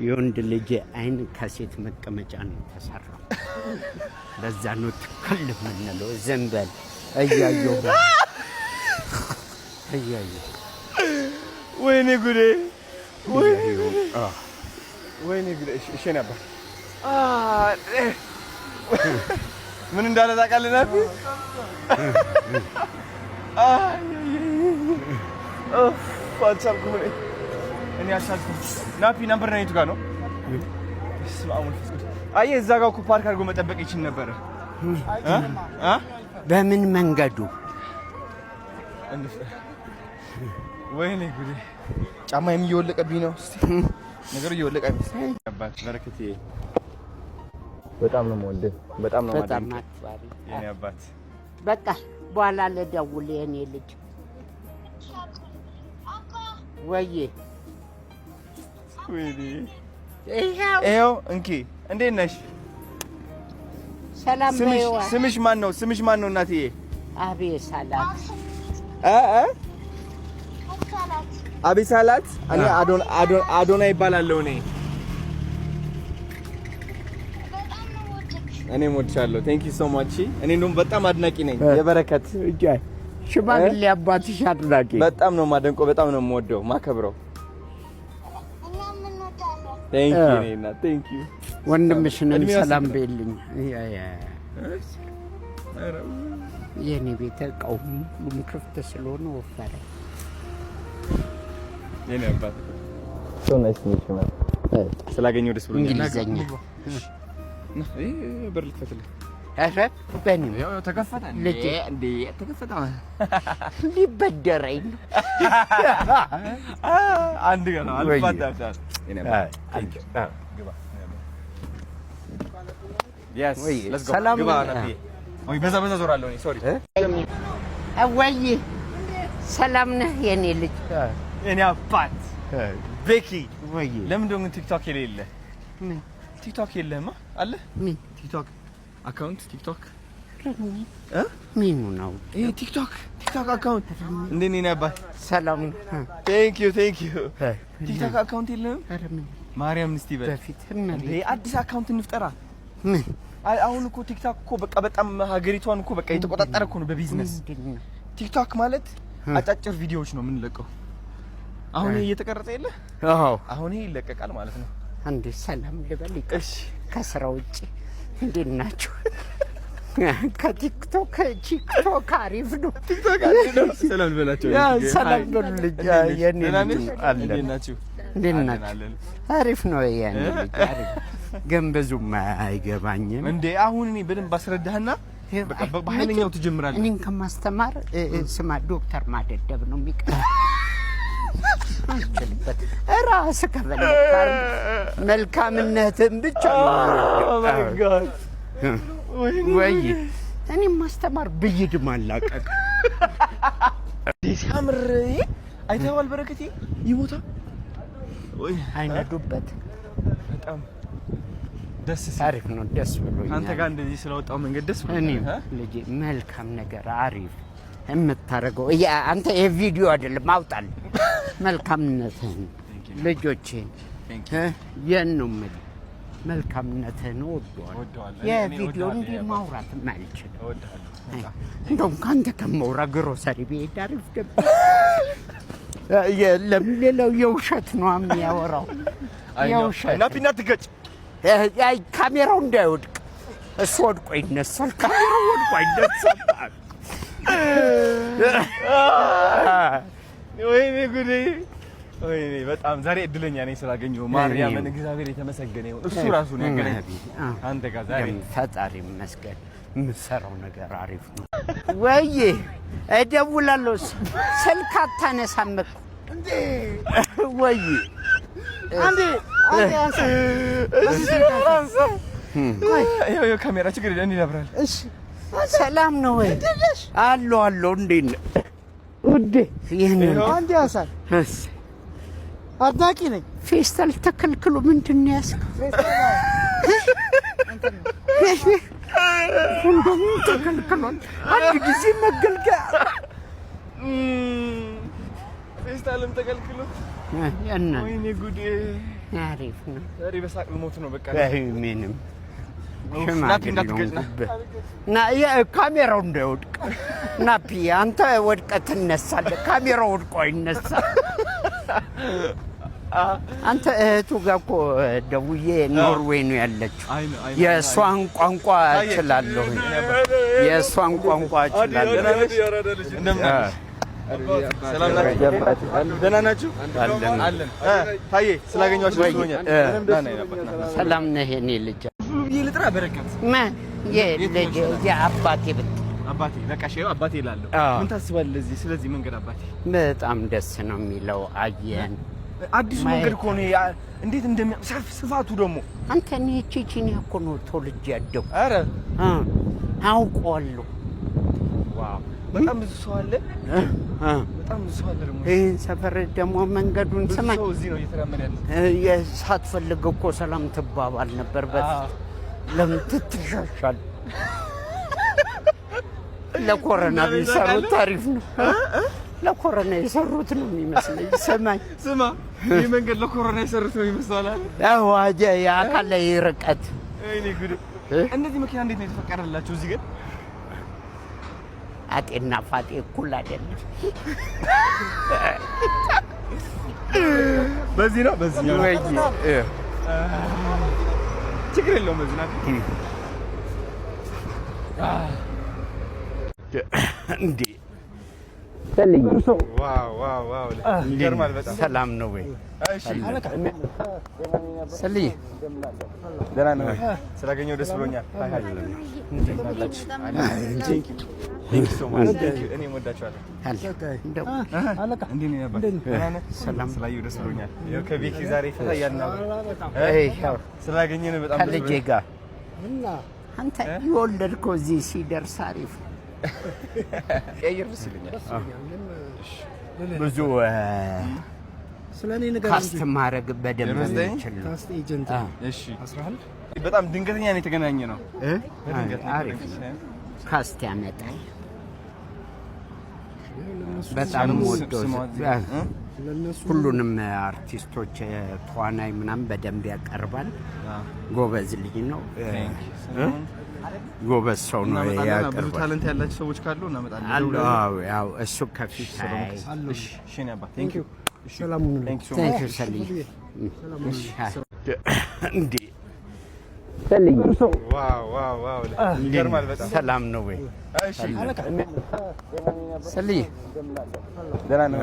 የወንድ ልጅ አይን ከሴት መቀመጫ ነው የተሰራው። ለዛ ነው ትክል የምንለው። ዝም በል፣ እያየሁ እያየሁ። ወይኔ ጉዴ! ወይኔ ጉዴ! ወይኔ ጉዴ! እሺ እሺ፣ የኔ አባት፣ ምን እንዳለ ታውቃለህ ናፊ? አይ አልቻልኩም፣ እኔ እኔ አልቻልኩም። ናፊ፣ number 9 የቱ ጋር ነው? በስመ አብ ወመንፈስ ቅዱስ። አየህ፣ እዛ ጋር እኮ ፓርክ አድርጎ መጠበቅ ይችል ነበረ። እ እ በምን መንገዱ? ወይኔ ጉዴ! ጫማዬም እየወለቀብኝ ነው። እስኪ ነገሩ እየወለቀ አይመስልም። አባት በረከቴ፣ በጣም ነው የምወድህ፣ በጣም ነው በጣም የማደንቅህ አክባሪ። የኔ አባት። በቃ በኋላ ልደውል የኔ ልጅ። ወዬ። ወይኔ! ይኸው። ይኸው እንኪ። እንዴት ነሽ? ሰላም ስምሽ በይዋ። ስምሽ ማን ነው? ስምሽ ማን ነው እናትዬ? አቤት ሰላም። እ እ አቤሳላት። እኔ አዶና ይባላለሁ። እኔም እወድሻለሁ። Thank you so much። እኔ እንደውም በጣም አድናቂ ነኝ የበረከት። ሽማግሌ አባትሽ አድናቂ። በጣም ነው የማደንቀው፣ በጣም ነው የምወደው ማከብረው። Thank you የኔ እናት፣ thank you። ወንድምሽንም እድሜዋ ሰላም ስንት ነው? በይልኝ። የኔ ቤት እቃው ሁሉም ክፍት ስለሆነ ወፈረ። የኔ አባት፣ so nice to meet you, man። ስላገኘሁ ደስ ብሎኛል። እንግሊዘኛ። ና፣ ይሄ በር ልክፈትልህ። ኧረ በኔ ያው ተከፈተ። ልጄ። እንዴ፣ ተከፈተ። ሊበደረኝ ነው። አንድ ገና አልፋታም። የኔ አባት፣ thank you። ግባ። Yes, ወይ፣ let's go. ሰላም ግባ ነው። ናፊ። ወይ በዛ በዛ ዞራለሁ እኔ፣ sorry። ወይ ሰላም ነህ የኔ ልጅ? የኔ አባት ቤኪ፣ ወይ። ለምንድን ነው ግን ቲክቶክ የሌለ? ምን? ቲክቶክ የለህማ? አለ? ምን? ቲክቶክ account፣ ቲክቶክ እ ምኑ ነው? ይሄ ቲክቶክ account። እንዴት ነህ የኔ አባት? ሰላም ነው። Thank you, thank you። ቲክቶክ account የለህም? ኧረ ምን? ማርያም እስቲ በል። በፊት እንዴ፣ አዲስ account እንፍጠራ። ምን? አይ፣ አሁን እኮ ቲክቶክ እኮ በቃ በጣም ሀገሪቷን እኮ በቃ የተቆጣጠረ እኮ ነው በቢዝነስ። ምንድን ነው? ቲክቶክ ማለት አጫጭር ቪዲዮዎች ነው የምንለቀው። አሁን ይሄ እየተቀረጸ የለ? አዎ። አሁን ይሄ ይለቀቃል ማለት ነው። አንዴ ሰላም ልበል። ይቅር። እሺ። ከስራ ውጭ እንዴት ናችሁ? ከቲክቶክ ቲክቶክ አሪፍ ነው። ቲክቶክ አሪፍ ነው። ሰላም ልበላቸው። Yeah፣ ሰላም በሉልኝ። የኔ ደህና ልጅ ነሽ? አለን። እንዴት ናችሁ? እንዴት አለን፣ ናችሁ? አለን። አሪፍ ነው የኔ ልጅ፣ አሪፍ ግን ብዙም አይገባኝም። እንዴ፣ አሁን እኔ በደንብ አስረዳህና በቃ በኃይለኛው ትጀምራለህ። እኔን ከማስተማር ስማ፣ ዶክተር ማደደብ ነው የሚቀር። አልችልበት። ራስህ ከፈለክ አድርግ። መልካምነትን ብቻ ነው። Oh my God! ወይ እኔም ማስተማር ብይድ ማላቀቅ። ሲያምር አይተኸዋል? በረከቴ፣ ይህ ቦታ ወይ አይነዱበት። በጣም ደስ ሲል። አሪፍ ነው። ደስ ብሎኛል። አንተ ጋር እንደዚህ ስለወጣው መንገድ ደስ ብሎኛል። እኔም እ? ልጄ፣ መልካም ነገር አሪፍ የምታደርገው አንተ የቪዲዮ አይደለም፣ አውጣል። መልካምነትህን ልጆቼን Thank እ የን ነው የምልህ፣ መልካምነትህን እወደዋለሁ። እወደዋለሁ። እኔ የቪዲዮ እወድሃለሁ እንዲህ የኔ አባት። ማውራትም አልችልም። እወድሃለሁ በጣም። እንደውም ከአንተ ከማውራ ግሮሰሪ ብሄድ አሪፍ ነበር። የለም፣ ሌላው የውሸት ነው የሚያወራው። አይ ነው። የውሸት። ናፊ፣ እንዳትገጭ። አይ፣ ካሜራው እንዳይወድቅ። እሱ ወድቆ ይነሳል። ካሜራው ወድቆ አይነሳም። ወይኔ ጉዴ! ወይኔ፣ በጣም ዛሬ እድለኛ ነኝ ስላገኘሁ። ማርያምን፣ እግዚአብሔር የተመሰገነ ይሁን። እሱ ራሱ ነው ያገናኘኝ አንተ ጋር ዛሬ። ፈጣሪ ይመስገን። የምትሰራው ነገር አሪፍ ነው። ወይዬ፣ እደውላለሁ። ስልክ አታነሳም እኮ። ወይዬ። አንዴ አንዴ አንሳ። ይኸው ይኸው ካሜራ፣ ችግር የለም፣ እኔ ላብራል። እሺ። ሰላም ነው ወይ? አሎ አሎ፣ እንዴት ነህ ውዴ? ይህንን አንዴ አንሳ። አድናቂ ነኝ። ፌስታል ተከልክሎ ምንድን ነው ያዝከው? እንደውም ተከልክሏል። አንድ ጊዜ መገልገያ። ፌስታልም ተከልክሎ። እና ወይኔ ጉዴ! አሪፍ ነው። ዛሬ በሳቅ ልሞት ነው በቃ። አይ ምንም። ናፒ እንዳትገጭ ና። ና ካሜራው እንዳይወድቅ ናፒ፣ አንተ ወድቀህ ትነሳለህ። ካሜራው ወድቆ አይነሳም። አንተ እህቱ ጋር እኮ ደውዬ ኖርዌይ ነው ያለችው። አይ ነው፣ አይ ነው። የእሷን ቋንቋ እችላለሁ። የእሷን ቋንቋ እችላለሁ። እንደምን አለሽ? ሰላም ናችሁ? ደህና ናችሁ? አለን። አለን። ታዬ ስላገኘኋችሁ ደስ ብሎኛል። ና ና ና። ሰላም ነህ የኔ ልጅ? ብዬ ልጥራ በረከት። ማን የልጅ የአባቴ ብት አባቴ በቃ እሺ፣ አባቴ እላለሁ። አዎ። ምን ታስባለህ ለዚህ ስለዚህ መንገድ አባቴ? በጣም ደስ ነው የሚለው። አየን። አዲሱ መንገድ እኮ ነው። እንዴት እንደሚያ ስፋቱ ደግሞ። አንተ እኔ ቼቼንያ እኮ ነው ተወልጄ ያደኩ። ኧረ። አውቀዋለሁ። Wow፣ በጣም ብዙ ሰው አለ። በጣም ብዙ ሰው አለ ደግሞ። ይህን ሰፈር ደግሞ መንገዱን ብዙ ስማ፣ ሰው እዚህ ነው እየተራመደ ያለ። ሳትፈልግ እኮ ሰላም ትባባል ነበር በፊት። ለምን ትትሻሻል? ለኮረና ቢሰሩት አሪፍ ነው። ለኮረና የሰሩት ነው የሚመስለኝ። ስማኝ። ስማ፣ ይህ መንገድ ለኮሮና የሰሩት ነው ይመስላል አለ። አዎ፣ የአካላዊ ርቀት። ወይኔ ጉድ! እነዚህ መኪና እንዴት ነው የተፈቀደላቸው እዚህ ግን? አጤና ፋጤ እኩል አይደለም። በዚህ ነው፣ በዚህ ነው። ወይ። ችግር የለውም። በዚህ ናት። እንዴ! Wow wow wow! ይገርማል በጣም። ሰላም ነው ወይ? እሺ። ሰልይ። ደህና ነው። ስላገኘሁ ደስ ብሎኛል። Hi hi። Thank you so much። እኔም እወዳችኋለሁ። እንደው እንዴት ነህ አባት? ደህና ነህ? ሰላም። ስላየሁ ደስ ብሎኛል። ይኸው ከቤኪ ዛሬ ፈታ እያልን አብረን ይኸው ስላገኘን በጣም ደስ ከልጄ ብሎኛል። ጋር አንተ የወለድከው እዚህ ሲደርስ አሪፍ ነው። ቀይር ደስ ይለኛል። ብዙ ስለ እኔ ነገር። Cast ማድረግ በደንብ 09? የሚችል ነው። Cast agent። እሺ፣ በጣም ድንገተኛ ነው የተገናኘ ነው። በድንገት ነው አሪፍ። የተገናኘ። Cast ያመጣል። በጣም ወዶ ስሟ እዚህ እ? ለእነሱ ሁሉንም አርቲስቶች ተዋናይ ምናምን በደንብ ያቀርባል። ጎበዝ ልጅ ነው። Thank you. ጎበዝ ሰው ነው። እናመጣለን። ብዙ ያቀርባል። Talent ያላቸው ሰዎች ካሉ እናመጣለን። አሉ። አዎ፣ ያው እሱ ከፊት አይ። እሺ እሺ፣ የኔ አባት thank you። እሺ። ሰላም ሁኑልኝ። Thank you so Thank much. you ሰልይ። እንዴ! Wow wow wow! ይገርማል በጣም። ሰላም ነው ወይ? እሺ። ሰልይ። ደህና ነው።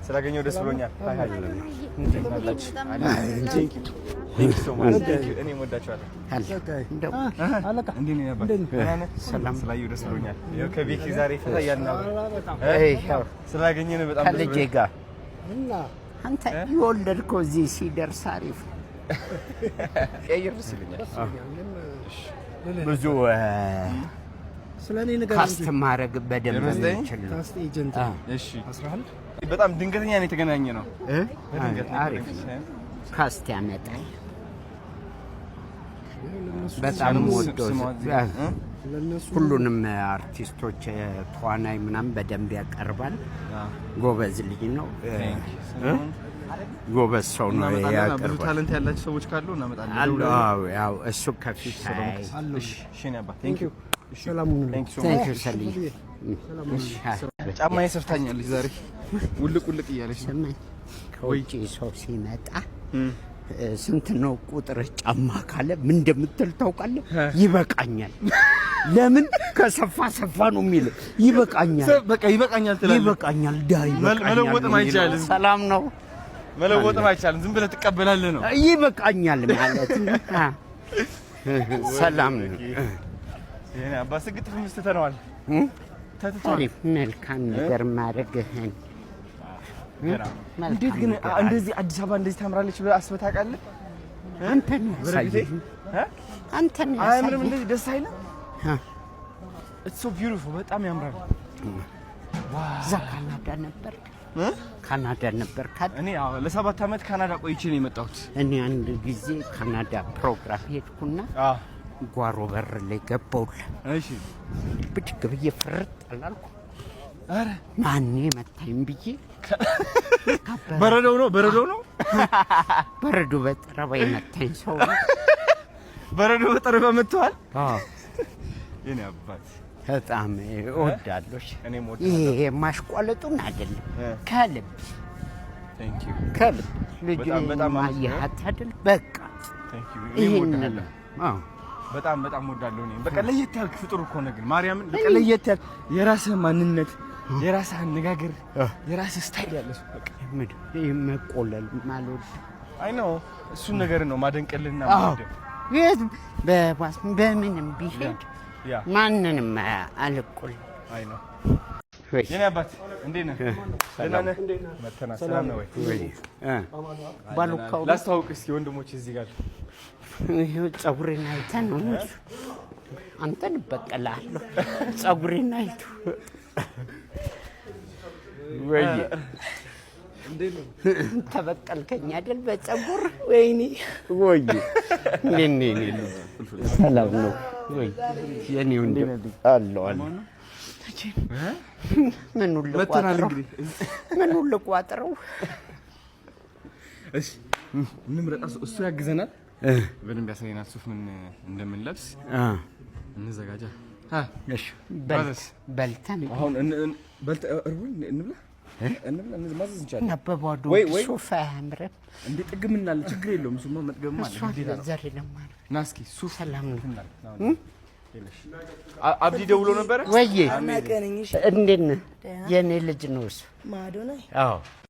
ስላገኘሁ ደስ ብሎኛል። Hi hi። Thank you. Thank you so much. Thank you. እኔም እወዳችኋለሁ። እንደው እንዴት ነህ አባት? ደህና ነህ? ስላየሁ ደስ ብሎኛል። ይኸው ከቤኪ ዛሬ ፈታ እያልን አብረን ይኸው ስላገኘን በጣም ደስ ከልጄ ብሎኛል። ጋር አንተ የወለድከው እዚህ ሲደርስ አሪፍ ነው። ቀይር ደስ ይለኛል። ብዙ ስለ እኔ ነገር። Cast ማድረግ በደንብ 09? የሚችል ነው። Cast agent። እሺ፣ በጣም ድንገተኛ ነው የተገናኘ ነው። በድንገት ነው አሪፍ። የተገናኘ። Cast ያመጣል። በጣም ወዶ ስሟ እዚህ እ? ለእነሱ ሁሉንም አርቲስቶች ተዋናይ ምናምን በደንብ ያቀርባል። ጎበዝ ልጅ ነው። Thank you. ጎበዝ ሰው ነው። እናመጣለን። ብዙ ያቀርባል። Talent ያላቸው ሰዎች ካሉ እናመጣለን። አሉ። አዎ፣ ያው እሱ ከፊት አይ። እሺ እሺ፣ የኔ አባት thank you። እሺ። ሰላም ሁኑልኝ። Thank you so Thank much. you ሰልይ። ጫማዬ ሰፍታኛለች ዛሬ፣ ውልቅ ውልቅ እያለች ነው። ስማኝ፣ ከውጭ ሰው ሲመጣ ስንት ነው ቁጥር ጫማ ካለ ምን እንደምትል ታውቃለህ? ይበቃኛል። ለምን ከሰፋ ሰፋ ነው የሚል። ይበቃኛል። በቃ ይበቃኛል ትላለህ። ይበቃኛል፣ ዳ ይበቃኛል መለወጥም ነው የሚለው። አይቻልም። ሰላም ነው። መለወጥም አይቻልም። ዝም ብለህ ትቀበላለህ ነው። ይበቃኛል ማለት ነው። ሰላም ነው። የኔ አባት ስግጥ ፍምስ ትተነዋል። ተትቷል። አሪፍ መልካም ነገር ማድረግህን መልካም እንዴት ግን ነገር። እንደዚህ አዲስ አበባ እንደዚህ ታምራለች ብለህ አስበህ ታውቃለህ? አንተ ነው ያሳየኝ። እ? አንተ ነው አያምርም? ያሳየኝ። እንደዚህ ደስ አይልም? It's so beautiful። በጣም ያምራል። እዛ ካናዳ ነበርክ? እ? ካናዳ ነበርክ አይደል? እኔ አዎ፣ ለ7 ዓመት ካናዳ ቆይቼ ነው የመጣሁት። እኔ አንድ ጊዜ ካናዳ ፕሮግራም ሄድኩና ጓሮ በር ላይ ገባሁልህ። እሺ ብድግ ብዬ ፍርጥ አላልኩ። ኧረ። ማን መታኝ ብዬ። በረዶው ነው፣ በረዶው ነው። በረዶ በጠረባ የመታኝ ሰው ነው። በረዶ በጠረባ መጥተዋል። አዎ። የኔ አባት። በጣም እወዳለሁ። እኔም እወድሃለሁ። ይሄ ማሽቋለጡን አይደለም፣ ከልብ። Thank you. ከልብ ልጅ። በጣም በጣም። አየሃት አይደል? በቃ። Thank you. እኔም ይሄንን እወድሃለሁ። አዎ። በጣም በጣም እወዳለሁ። እኔም በቃ ለየት ያልክ ፍጡር እኮ ነህ ግን ማርያምን፣ በቃ ለየት ያልክ፣ የራስህ ማንነት፣ የራስህ አነጋገር፣ የራስህ style ያለ ሰው በቃ። ምንድን ይሄ መቆለል ማልወድ። I know፣ እሱን ነገር ነው ማደንቅልህና አዎ። የምወደው። የት በባስ በምንም ቢሄድ ማንንም አልቆል። I know። የኔ አባት እንዴት ነህ? ደህና ነህ? መተናል። ሰላም ነው ወይ? ባሉካው። ላስተዋውቅ እስኪ፣ ወንድሞች እዚህ ጋር። ይኸው ፀጉሬን አይተህ ነው እነሱ፣ አንተን እበቀልሃለሁ። ፀጉሬን አይቶ ወይ ተበቀልከኝ አይደል? በፀጉር። ወይኔ። ወይ እንዴት ነህ የኔ ልጅ? ሰላም ነው ወይ የኔ ወንድም? አለሁ አለሁ። ምኑን መተናል። ልቋጥረው? እንግዲህ። ምኑን ልቋጥረው? እሺ እንምረጥ። እሱ ያግዘናል፣ በደንብ ያሳየናል ሱፍ ምን እንደምንለብስ። እንዘጋጃ። እሺ በልተን። አሁን በልተህ እርቦኝ እንብላ እንብላ፣ ማዘዝ እንችላለን። እና በባዶ ወይ ሱፍ አያምርም። እንዴ ጥግም እናለ፣ ችግር የለውም። እሱማ መጥገብም አለ፣ እሷ ግዴታ ነው። ዛሬ ለማለት ና እስኪ ሱፍ ሰላም ነው። አብዲ ደውሎ ነበረ። ወዬ። አናቀነኝ። እንዴት ነህ? የኔ ልጅ ነው እሱ። ማዶናይ። አዎ።